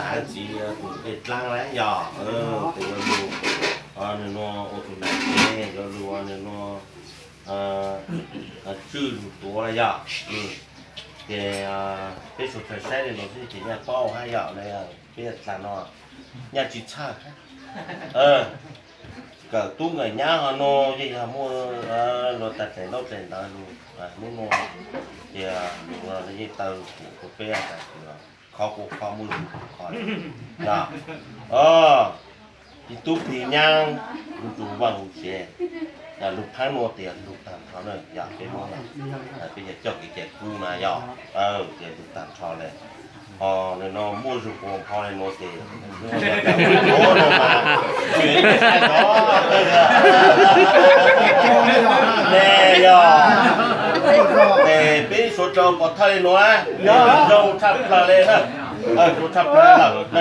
Txiv tus dej dlaab na yog, tes yuav lug, nws nua ua tus nam ces yuav lug nws nua tswj lug tuav na yog. Ces peb suav dlawg saib li no xwb ces nyaj paub hab yog, peb tag no nyaj tsis txhawj. Kawm tub nkawm nyab ho nua yeej yog muaj luag tag dlaim ntaub dlaim ntawv lug hnub nua, ces lug yeej taw lug pum rua peb tas kws khov kuv khov muaj lug kuv khov. Yog, plig tub plig nyab lug tus vaj lug tsev, lug phaab nua tes lug tag nrho na yog peb Hmoob na, peb yog coj kev cai kub na yog, ces lug tag nrho le. Ho nws no muaj zug ua npho le nuav ces, ne yog, es peb suav rua pov thawj le nuav, zoo tshaj plawg le na, zoo tshaj plawg le.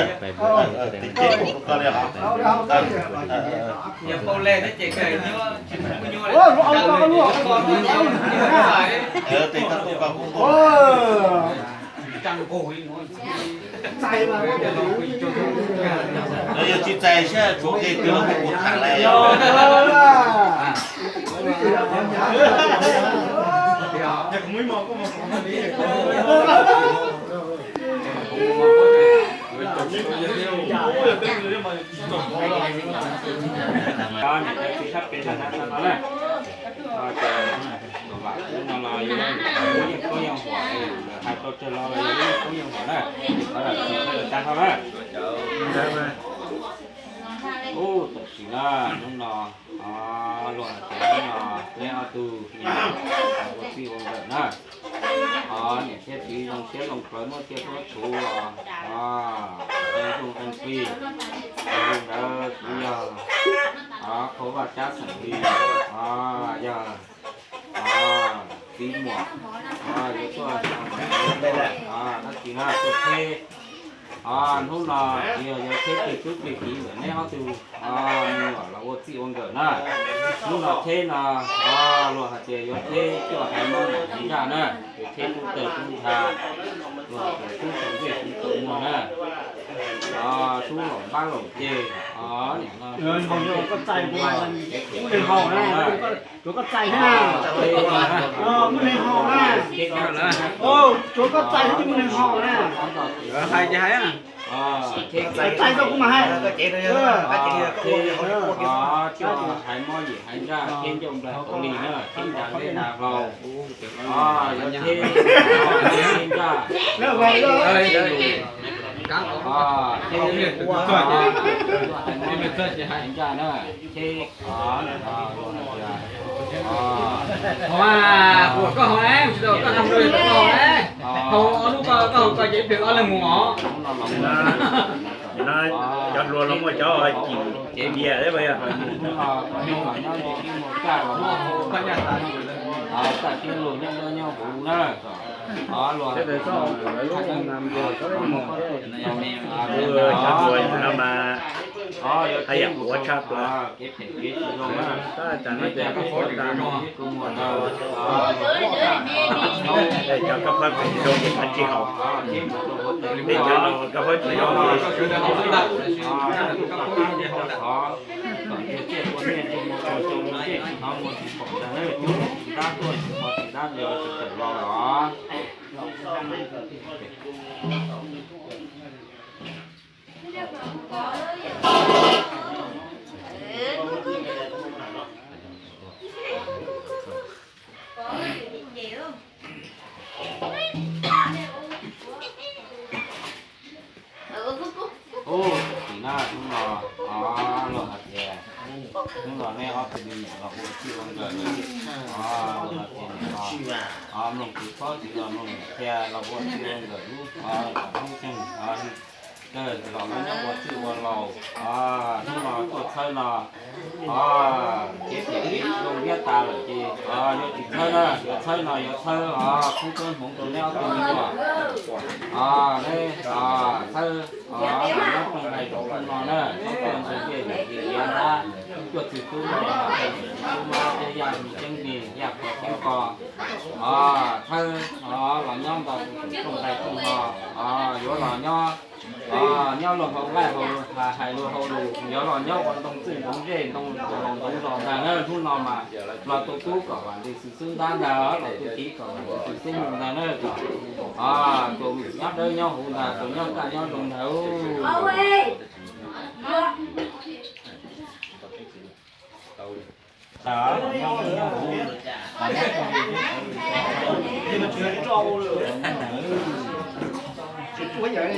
Yog tsis txais sab tshuav ke kws lug kuv tham lawm. Niam tais txiv sab pem sab hnav no na, tus vam kub no los yog lub yeej koob yeej huam, hais tau tsawg los los yog lub yeej koob yeej huam na, ces thov zam txim koj lawv tag hov na. Ub, tam sim na, hnub no, luag hais tias hnub no neb ob tug ua txij ua nkawm na, niam thiab txiv zoo siab zoo plawv muaj tsiaj tuab txhuv los, zoo zoo qig, zoo ntawd kuv yog Qhua Vaj Cab xeem Lis, yog txiv muam, yuav tuaj, dab tsi na, tuaj tsheb. Hnub no yog yuav tsheb plig tub plig kiv ntawm neb ob tug me nyuam los ua txij ua nkawm na. Hnub no tsheb no, luag hais tias yuav tsheb coj haiv mob haiv ntsaj na, yuav tsheb tub tawg tub ntxha, luag hais tias tub tau ntsej tub tau muag na. Tub laus npab laus ceg, niam no, koj txais, kuv neeg haus na, tsuav koj txais thiab na, muaj neeg haus na, tsuav koj txais thiab muaj neeg haus na. Hais ces hais, txais tau kuv mam hais. Haiv mob yim haiv ntsaj, tsheb ncauj nplaig hauv lig na, tsheb nra zeb nra vau, yuav tsheb ntsaj, tsheb haiv mob yim haiv ntsaj na, tsheb Hauv mas, kuv koj hauv na, tsis tau koj hauv, koj hauv na. Hauv ob lub koj hauv koj ces ib pliag ob leeg mus os. Cov hluas los muaj cov cim diam thiab puas yog? Txawj tiab lus nyob nyob nyob huv na. Cov hluas no mas haj yam ua tshaj plaws. Kev phem kev tsis zoo na. Tab tas no ces koj pov tas, cov kab phab tsis zoo ces kav tsij haus. Tej cov no kab phab tsis zoo. Kom ntshe tsiaj tua niag ntshe mus tua xyoo ntshe tsis hnov muag tsis pom ntag na, cub tsis dab tuaj tsis pom tsis dab los tsis tawm los los. Ub, tam sim no hnub no, o, luag hais tias hnub no nej ob tug me nyuam los ua txij ua nkawm, o, luag hais tias nim no, o, mloog tus txhob txiv los mloog niam thiab los ua txij ua nkawm lub, o, hnub xyeej, o, kawg los lub nyob ua txij ua laus, o, hnub no tuaj txhawb no, o, kev phem kev zoo liab tas lawm ces, o, yuav tsis txhawb na, yuav txhawb no yuav txhawb, o, khub koob hmoov rau neb ob tug me nyuam, o, neb, o, txhawb, o, nyob rooj nqaij rooj no na, txhob tuaj ntxhw ncej zam li iav dab, cuaj txwg tub mab, tub mab thiab yaj ceeb li yaj qhua ceeb ko, o, txhawb, o, los nyob nto tus rooj nqaij rooj no, o, yuav los nyob Nyob luag hauv nqaij hauv, hais luag hauv lus, yuav los nyob ua ntoo txwj ntoo zej, ntoo los ntoo zos ntag na. Hnub no mas los tu tub kom vam nti xwb xwb ntag, los tu txiv kom vam nti xwb xwb mus ntag na. Kom tus nyob dawb nyob huv ntag, tus nyob kaj nyob zoo ntag.